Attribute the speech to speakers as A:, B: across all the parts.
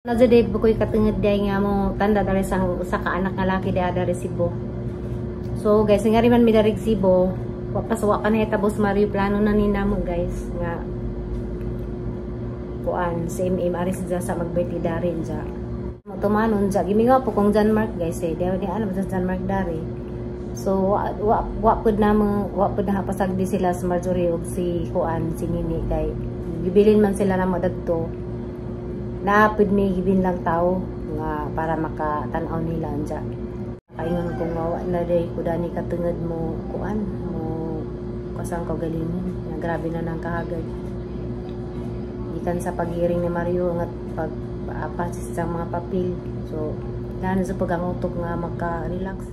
A: Na jud ko katungod day nga mo tanda dali sang usa ka anak nga laki day dari Cebu. So guys, nga ri man mi dari Cebu, wa pa wa pa nahitabo sa Mario, plano na ni namo guys nga kuan si MM ari siya sa mag-birthday dari dya. Tumanon dya, gimingaw po kong John Mark guys eh, di alam sa John Mark dari. So wa wa pud na mo, wa pud na pasagdi sila sa Marjorie ug si kuan si Nini kay gibilin man sila namo dadto. Naapod may gibin lang tao nga para makatan-aw nila anja. Kaingon ko nga wa na day ko dani katungod mo kuan mo kasang kagalingon nga grabe na nang kahagad. Gikan sa pag-hearing ni Mario nga pag process sa mga papel. So daan sa pagangutok nga maka-relax.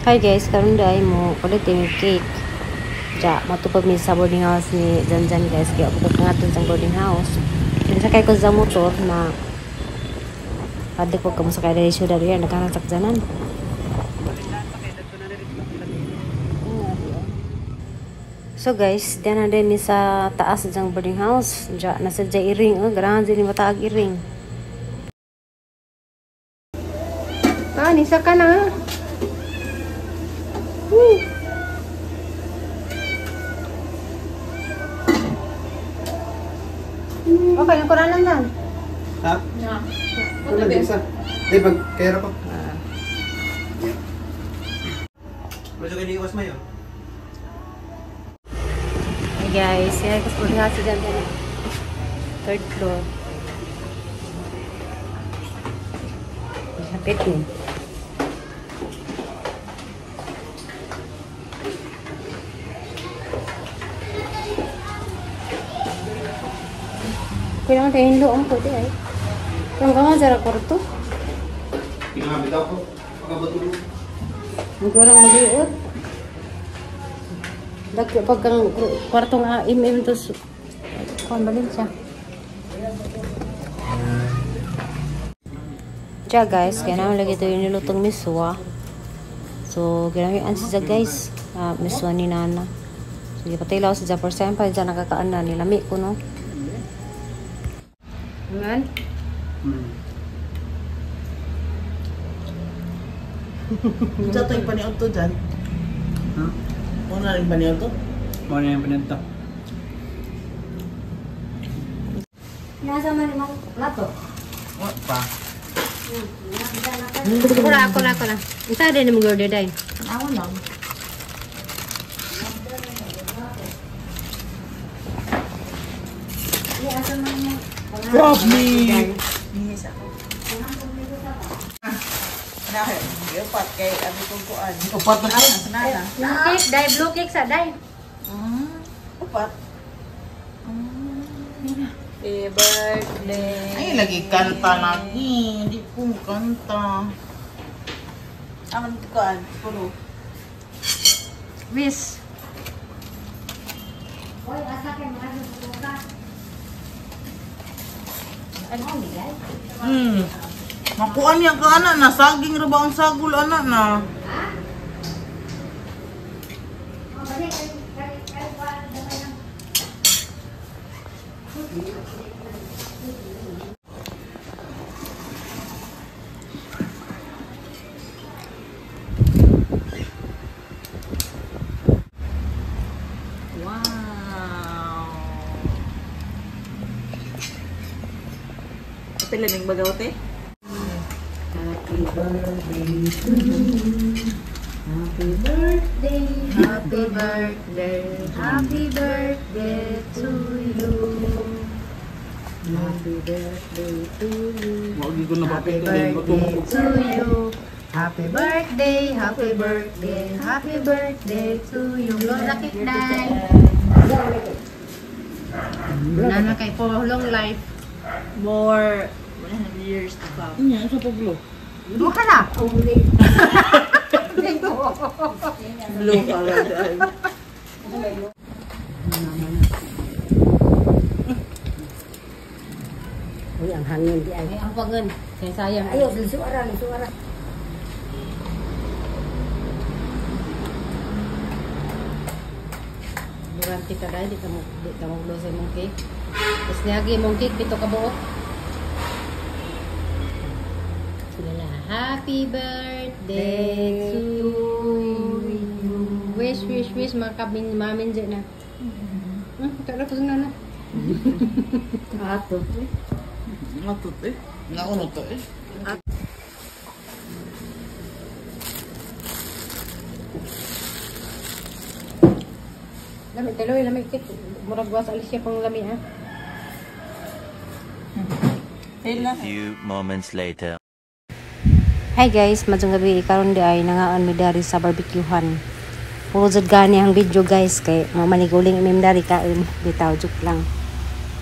A: Hi guys, karon day mo kulit yung cake. Ja, matupag mi sa boarding house ni Janjan guys, kaya ako pangatun sa boarding house. Sakay ko sa motor na pwede ko kamo sakay diri syudad diyan nagkaroon sakjanan. So guys, diyan na din mi sa taas sa boarding house. Ja, nasa dya iring, oh, garahan din mataag iring.
B: Ah, nisa ka na.
A: Okay, yung kuranan lang.
C: Ha? Wala din isa. Di, pag kaya pa. Medyo kayo iwas mayo.
A: Hey guys, yan kasi boarding house dyan dyan. Third floor. Hapit ni. Kailangan tayo hinlo ang pwede ay. Kung ka nga dyan kwarto.
C: Pinangabit ako. Pagkabatulog.
A: Ang kurang mag-iot. Pag ang kwarto nga MM to kuhan ba din siya. Diya guys, kaya naman lagi ito yung nilutong miswa. So, ginamian siya guys. Miswa ni Nana. So, ipatilaw siya. First time pa siya nakakaan na. Nilami ko no. Man?
D: Diyan ito yung paniod to dyan.
C: Huh?
D: Muna rin paniod to?
C: Muna yung paniod to.
A: Nasa man yung plato?
C: What pa?
A: Ako na, ako na. Isa din yung mag-order dahil.
D: Ako lang.
C: Rob me!
D: Nihis ako. Upat kay abi kong kuan.
C: Upat na kayo?
A: Blue cake, dai. Blue cake sa, dai.
D: Upat.
B: Happy birthday.
D: Ay, lagi kanta lagi. Hindi ko kanta. Aman kuan, puro.
A: Wish. Oy, asa kay mga susuka. Ano ni guys?
D: Makuan niya ka anak na saging ra ba ang sagol anak na? Wow. Pila ning bagaw te?
A: Happy birthday to you. Happy birthday, happy birthday, happy birthday to you. Happy birthday to you. Happy birthday to you. Happy birthday, happy birthday, happy birthday to you. Lola Kitday. Nana kay for long life.
B: More
D: Years to come. Nya, sa pa blue?
B: Blue ka na.
D: Blue color.
A: Uy, ang hangin di ay. Ay, ang pangan. Kaya sayang.
E: Ayo, lisuara, lisuara.
A: Durante ka dahil, di ka mo sa imong cake. Tapos niyagi imong cake, 7 ka buok. Sige na. Happy birthday to you. Wish, wish, wish, mga kabin, mamin dyan na. Tara ko na na.
E: Ato.
D: Ato eh. Nauno to eh.
A: Lami tuloy, lami cake. Murag was alis siya pang lami ah.
F: A few moments later.
A: Hi guys, madyong gabi karon di ay nangaan mi dari sa barbecuehan. Puro jud gani ang video guys kay mamaniguling imim dari kain bitaw joke lang.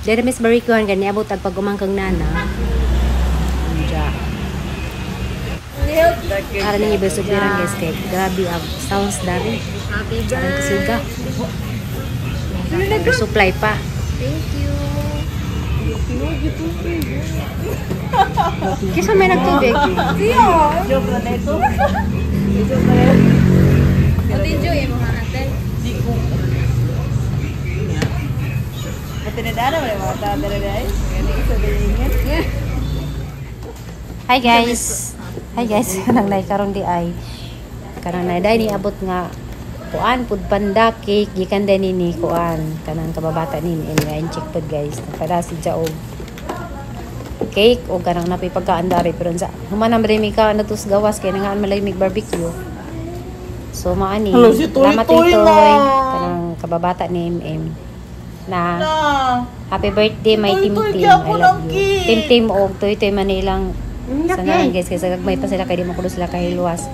A: Dere mis barbecuehan gani abot ag pagumangkang nana. Anja. Ara ninyo besubiran guys kay grabe ang sounds dari.
B: Happy
A: Aran kasuga. Supply pa.
B: Thank you.
A: Kisa may nagtubig.
D: Joke na ito.
B: Ate Joy, mo ha ate.
D: Di ko.
A: Hi guys. Hi guys, kanang nay karon di ay kanang nay dai ni abot nga kuan pud panda cake gikan din ni kuan kanang kababata ni ni check pod guys. Nagpada si Jaog cake o kanang napay pagkaan dari pero unsa human na mi ka natus gawas kay nangaan malay mig barbecue. So maani.
D: Hello, si Toy
A: Salamat
D: Toy
A: Toy
D: na.
A: Kanang kababata ni MM na
D: Na.
A: Happy birthday my
D: Toy
A: team
D: Toy,
A: team.
D: kaya
A: I
D: ako
A: love
D: ng
A: you.
D: cake.
A: Team team og Toy Toy Manilang sana guys kasi gagmay pa sila kay di mo kulo sila kahilwas.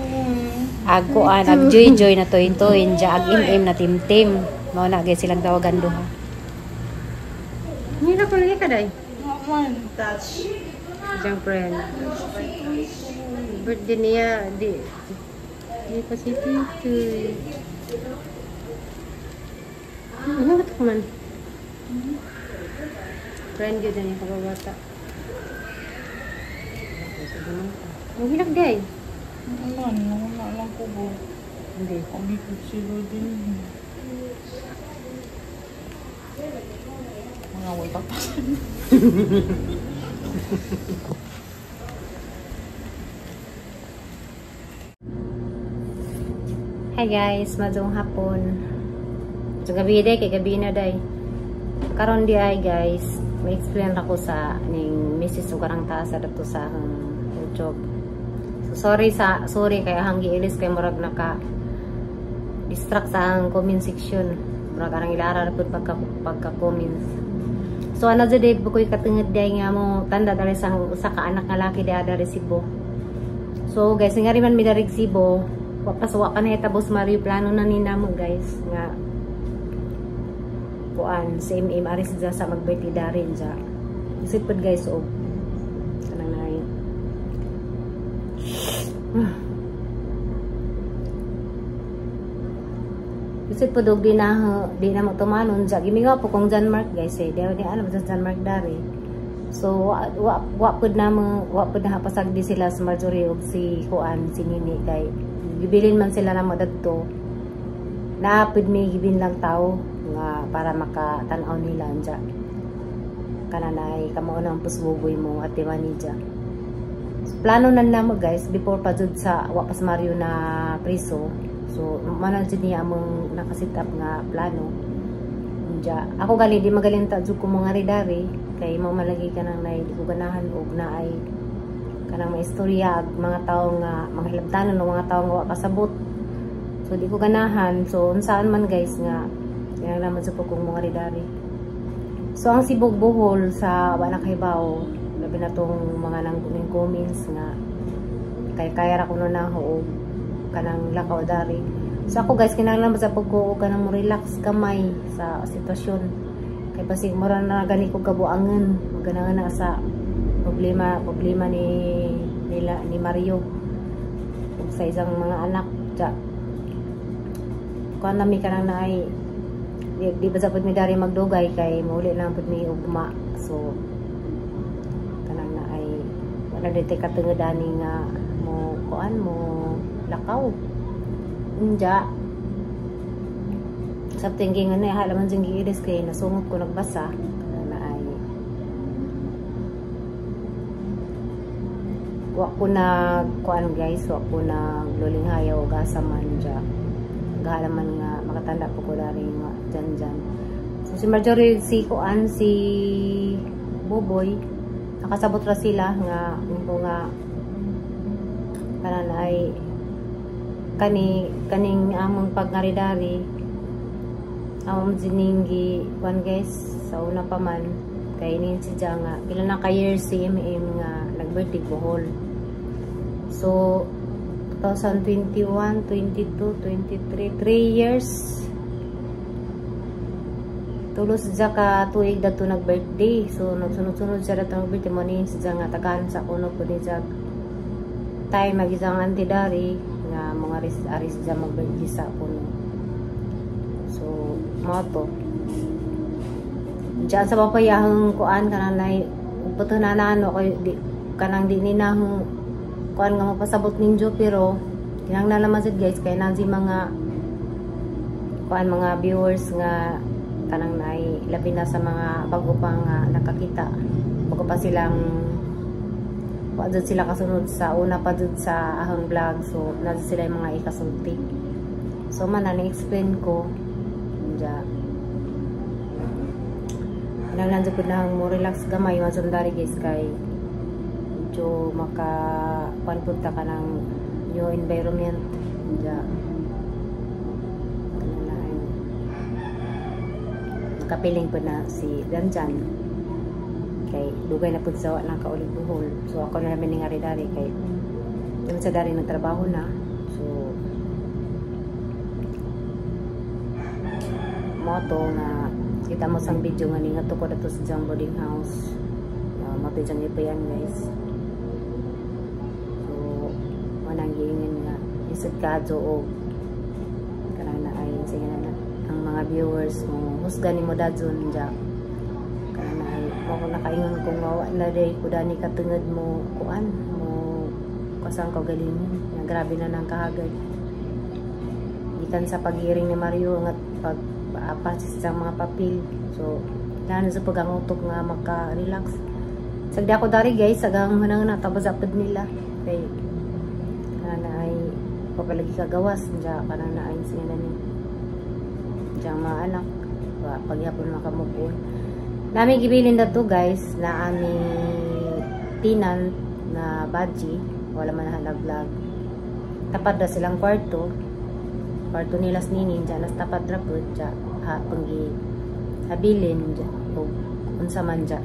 A: Ag kuan ag joy joy na Toy Toy nya ag im na team team. Mao na guys silang tawagan duha.
B: Hindi na ko lagi ka day.
D: Man, touch.
B: Siyang friend. Birthday niya, di. Di pa si Titoy. Ano ba ito man? Friend yun na niya kababata. Ang hilak day.
D: Wala na, wala lang ko ba.
B: Hindi.
D: Abi ko sila din. Mga wala pa.
A: Hi guys, madung hapon. So gabi day kay gabi na day. Karon di ay guys, may explain ako sa ning misis ug karang taas sa dato sa akong YouTube. So sorry sa sorry kay ahang giilis kay murag naka distract sa ang comment section. Murag arang ilara pud pagka comments. So ano jud day bukoy katungod day nga mo tanda dali sa usa ka anak nga laki day dari Cebu. So guys, nga rin man mi dari Cebu, wa pa wa pa na hitabos Mario plano na ni namo guys nga kuan si MM aris dya sa mag-birthday darin dya. Isip pod guys og kanang nay. Isip pod og di na mo tumanon dya. Gimingaw po kong Denmark guys eh. Di alam sa Denmark dari. So wa pod na mo wa pod na pasagdi sila sa Marjorie og si kuan si Nini kay gibilin man sila namo dadto. Naapid may gibin lang tao nga para makatan-aw nila anja. Kananay kamao na ang pusbuboy mo at manija. So, plano na namo guys before pa jud sa wa pa sa Mario na priso. So manan jud niya among nakaset up nga plano. Anja ako gali di magalinta jud ko mga ridari kay mao malagi kanang nay di ko ganahan og naay kanang may istorya ag mga tawo nga mga hilabtanon o mga tawo nga wa kasabot. So di ko ganahan. So unsaan man guys nga kinahanglan sa pugong mga ridari. So ang Sibog Bohol sa wa nakahibaw, labi na tong mga nangguning comments nga kay kaya ra kuno na og kanang lakaw dari. So ako guys kinahanglan sa pugko og kanang mo relax kamay sa sitwasyon. Kay basig mura na gani ko kabuangan, maganangan na sa Problema problema ni nila ni Mario ug sa isang mga anak ja. Kuan nami kanang naay di ba sa pud mi dari magdugay kay mauli lang pud mi ugma. So kanang naay wala dito katungod ani nga mo kuan mo lakaw. Unja sa thinking nga na halaman sing giiris kay nasungot ko nagbasa na ay wa ko nag kuan guys, wa ko nag lulinghaya og asa man ja. Gahalaman nga makatanda po ko dari nga dyan dyan. So si Marjorie, si kuan, si Boboy nakasabot ra sila nga ko nga kanan ay kani kaning among pagngari-dari among sininggi kuan guys sa una pa man kay nin si Ja nga pila na ka years si MM nga nag-birthday Bohol. So 2021, 22, 23, 3 years tulos siya ka tuig dato nag-birthday. So nagsunod-sunod siya dato nag-birthday mo ni siya nga tagaan sa kuno po ni siya time mag-isang auntie dari nga mga aris siya mag-birthday sa kuno. So mo to diyan sa papayahang kuan kanang nay upato na nano kay di, kanang di ni nahong kuan nga mapasabot ninyo pero kinahanglan naman sad guys kay nansi mga kuan mga viewers nga kanang nay labi na sa mga bago pa nga nakakita, bago pa silang wa jud sila kasunod sa una pa jud sa ahang vlog. So nansi sila yung mga ikasulti. So man na explain ko diya kinahanglan jud na mo relax gamay wa jud dari guys kay medyo maka kuan pud ta kanang new environment diya. Nakapiling po na si Danjan kay dugay na pud sa wa nang kaulig Bohol. So ako na namin nga dari kay yung sa dari nagtrabaho na. So moto nga kita mo sang video nga ningato ko dato sa jang boarding house. Mato jang ipayan guys. So manang giingin nga isod kadto og kanang na ay sige na ang mga viewers mo husga nimo dadson ja kanang na ay mo ko nakaingon kung mawa na day ko dani katungod mo kuan mo kasang kagalingon nga grabe na nang kahagad gikan sa pagiring ni Mario nga pag process sa mga papel. So daan sa pagangutok nga maka-relax. Sagdi ako dari guys, sagang hunang na tapos apod nila kay kana ay papalagi kagawas diya kana na ay sila ni diya mga anak pagyapon makamove on. Nami gibilin dato guys na ami tenant na badji, wala man na vlog. Tapat ra silang kwarto. Kwarto nila sa nini diya nas tapat ra pud diya ha panggi habilin diya og unsa man diya.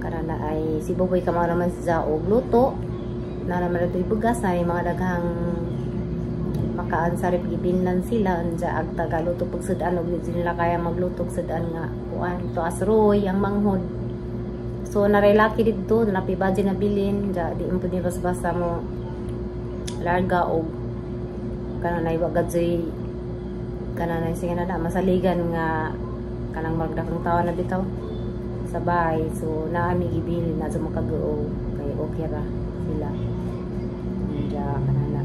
A: Karana ay si Boboy kamao naman siya og luto na naman ito ibugas na may mga daghang makaan sa rep gibilnan sila unja ag tagaluto pag sudan og di nila kaya magluto og sudan nga kuan to asroy ang manghod. So narelaki didto napibaji na bilin ja di mo pud basta mo larga og kanang wa gadzoy kanang sige na masaligan nga kanang magdakang tawa na bitaw sa bahay. So naami gibilin na sa makagoo kay okay ra sila unja kanang na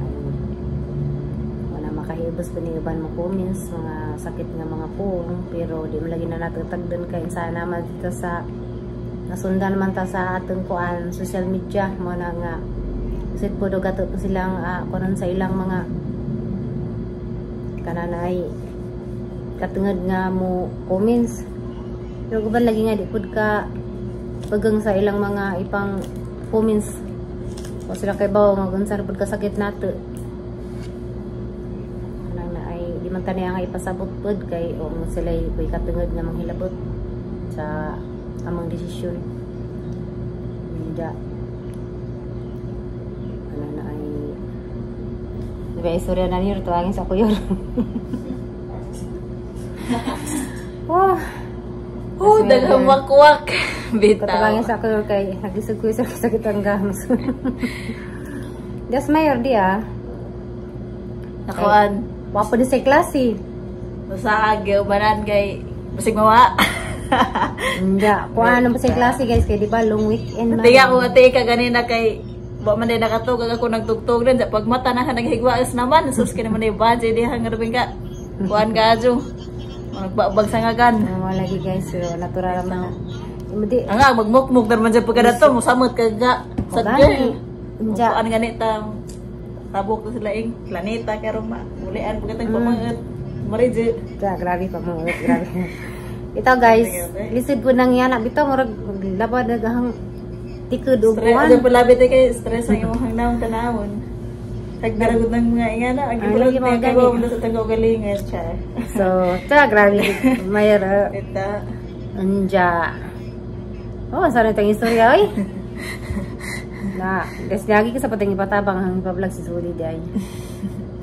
A: wala makahibos pa ni uban mo comments mga sakit nga mga puong pero di mo lagi na natagtagdan kay sana naman dito sa nasundan man ta sa atong kuan social media mo na nga usit po do gato po silang kunon sa ilang mga kananay katungod nga mo comments pero guban lagi nga di pud ka pagang sa ilang mga ipang comments o sila kay bawo nga unsa pud ka sakit nato kanang na ay di man tani nga ipasabot pud kay o mo sila koy katungod nga manghilabot sa among desisyon. Hindi kanang na ay diba istorya na niyo tuwangin sa kuyor. Oh.
D: Oh, daghang wakwak. Bitaw.
A: Katabangin sa ako kay naglisod ko sa sakit ang gams. Das mayor di ah.
D: Nakuan.
A: Wa pa ni sa klase.
D: Sa giubanan kay basig mawa.
A: Hindi. Kuan pa sa klase, guys, kay di ba long weekend man.
D: Tiga ko ate ka ganina kay wa man day nakatug ako nagtugtog din sa pagmata na naghigwaas naman sus kini man day budget diha nga rabing ka. Kuan ka adyo. Magbabag sa ngagan.
A: Mo lagi, guys, pero natural man na. Hindi.
D: Ang nga magmukmuk man sa pagkadato mo samot ka ga sa
A: Gani. Unja.
D: Kuan gani ta tabok to sila ing planeta karon ma ulian pagkatang pamangat marije.
A: Ja, grabe pa mo, grabe. Ito, guys, lisod po nang yana bitaw murag labad nagahang tikod og
D: Stress
A: kuan.
D: adyo palabi tay kay stress ang imong naong tanawon. Hagdaragod ng mga ingana ang
A: Ay, lagi
D: gibulot
A: mga
D: na
A: gani.
D: kagawa mo sa tangaw galingan char.
A: So, ta grabe mayor.
D: Ita.
A: Anja. Oh, sana itong istorya, oy. Na, guys, lagi ka sa pating ipatabang ang ipa-vlog si Suli day.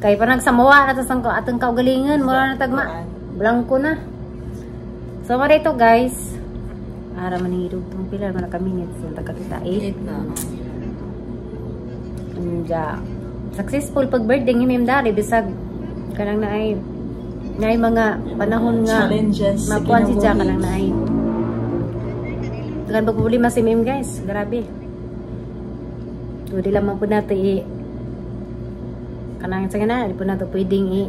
A: Kay parang samawa na tas ang atong kaugalingon, mura na tagma. Blanco na. So, mara ito, guys. Ara man ang idugtong pila man ka minutes ang taga kita 8.
D: Ita.
A: Anja. Successful pag birthday ni Ma'am Dari bisag kanang naay mga panahon nga
D: Challenges sa
A: makuan si Ja
D: kinabuhi.
A: Kanang naay. Tagan pag problema si Ma'am, guys. Grabe. So, di lamang po nato i kanang sa na, di po nato pwedeng i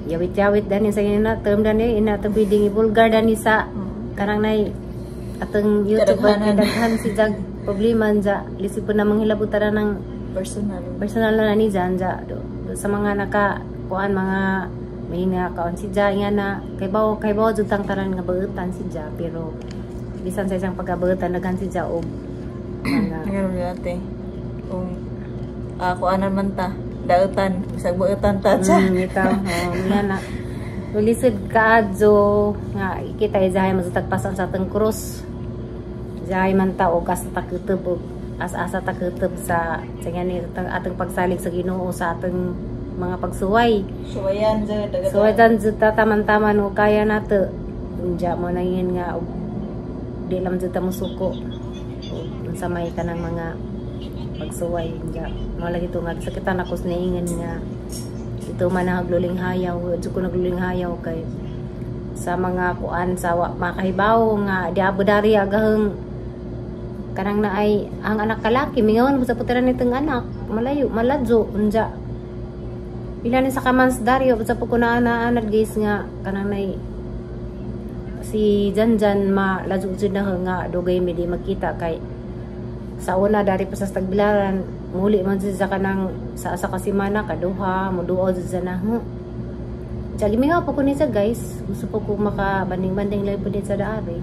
A: yawit-yawit dani sa na term dani ina to pwedeng i vulgar dani sa kanang nay atong YouTube
D: Kadaghanan.
A: Daghan si Jag problema ja lisod po namang hilabutan ng
D: Personal.
A: Personal na ni Jan ja do, do sa mga naka kuan mga may nga kaon si Ja nga na kay baw jud tang tanan nga bautan si Ja, pero bisan sa isang pagkabautan daghan si Ja og mga
D: Ganun dati. Kung ako anan man ta, dautan, bisag buutan ta cha.
A: Ito oh, nga na lisod kaadyo nga ikita izahay mo sa tagpasan sa atong krus. Izahay man ta og asa takutub og asa-asa takutub sa ngani atong pagsalig sa Ginoo sa atong mga pagsuway.
D: Suwayan jud daga.
A: So dan jud ta taman-taman o kaya nato. Unja mo na yun nga og di lang jud ta musuko. O unsa may kanang mga pagsuway unja. Mo lagi to nga sakitan ako sa niingon nga ito man ang nagluling hayaw, jud ko nagluling hayaw kay sa mga kuan sa wa makahibaw nga di abo dari agaheng kanang naay ang anak kalaki mingawan mo sa putiran nitong anak malayo maladyo unja pila ni sa kamans Dario sa po ko na anad, guys, nga kanang nay si Janjan maladyo jud na nga dugay mi di magkita kay sa una dari pa sa Tagbilaran muli man siya sa kanang sa asa ka semana kaduha muduo jud sa na. Tsaka gimingaw po ko ni siya, guys. Gusto po ko makabanding-banding lang po din sa daari.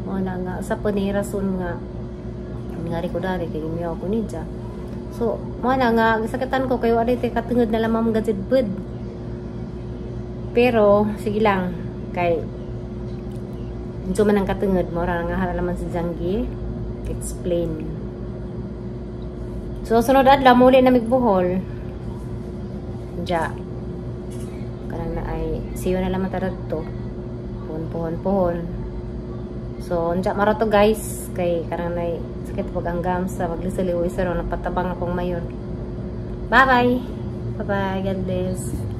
A: Mo na nga sa po ni rason nga ngari ko dari kay gimingaw ko ni siya. So, mo na nga gisakitan ko kayo ari tay katungod na lamang gajud bud. Pero sige lang kay unsa man ang katungod mo ra nga hara laman si Janggi explain. So sunod adlaw muli na migbuhol. Ja. Kanang na ay siyo na lamang tarad to. Puhon puhon puhon. So unja mara to, guys, kay kanang nay sakit pag ang sa maglisali sa ron napatabang akong mayor. Bye bye. Bye bye. God bless.